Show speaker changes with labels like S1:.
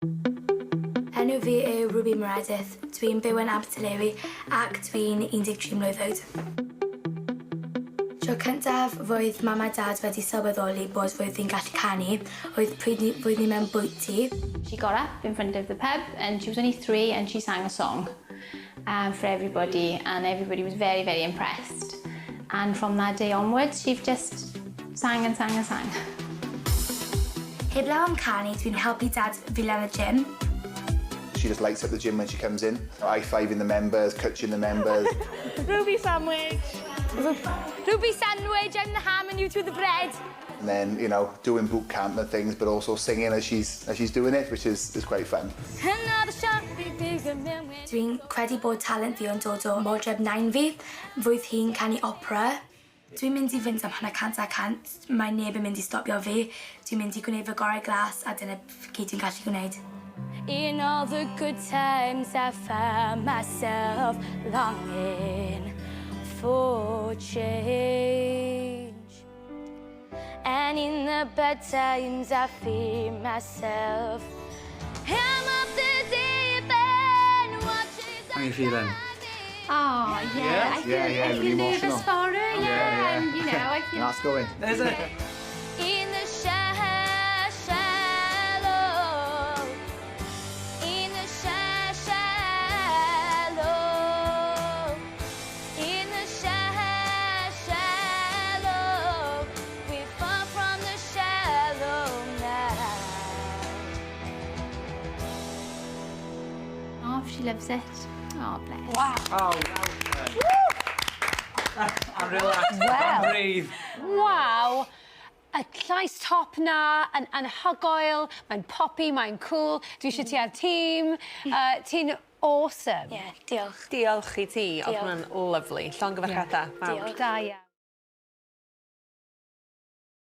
S1: Enw fi yw Ruby Meredith, dwi'n byw yn Abertyleri ac dwi'n 13 mlwydd oed. Tro cyntaf roedd mam a dad wedi sylweddoli bod roedd fi'n gallu canu oedd pryd ni, roedd ni mewn bwyty.
S2: She got up in front of the pub and she was only 3 and she sang a song for everybody and everybody was very, very impressed. And from that day onwards, she've just sang and sang and sang.
S1: Heblaw am canu, dwi'n helpu dad fi lan y gym.
S3: She just lights up the gym when she comes in. High-fiving the members, coaching the members.
S4: Ruby sandwich.
S1: Ruby sandwich, I'm the ham and you two the bread.
S3: And then, you know, doing boot camp and things, but also singing as she's doing it, which is quite fun.
S1: Dwi'n credu bod talent fi yn dod o modreb nain fi. Roedd hi'n canu opera. Dwi'n mynd i fynd am hanner cant a cant. Mae neb yn mynd i stopio fi. Dwi'n mynd i gwneud fy gorau glas a dyna gyd dwi'n gallu gwneud. In all the good times I found myself longing for change. And in the bad times I fear myself. I'm up the deep end, watching.
S5: How are you feeling?
S2: Oh, yeah. I feel,
S3: Yeah,
S2: I feel
S3: really
S2: nervous
S3: emotional.
S2: for her, yeah.
S3: Yeah.
S2: And, you know, I feel...
S3: That's going.
S5: Is it?
S1: In the shallow, in the shallow, in the shallow, we're far from the shallow now.
S2: Oh, she loves it. Oh, bless.
S4: Wow.
S5: Oh, well. I'm relaxed.
S6: Well.
S5: Breathe.
S6: Waw! Y llais top na yn anhygoel, mae'n poppy, mae'n cool, dwi eisiau ti ar tîm, ti'n awesome.
S1: Yeah, diolch.
S7: Diolch i ti, oedd
S1: Diolch.
S7: hwnna'n lyfli. Llongyfarchiadau mawr.
S1: Diolch.
S6: Da iawn.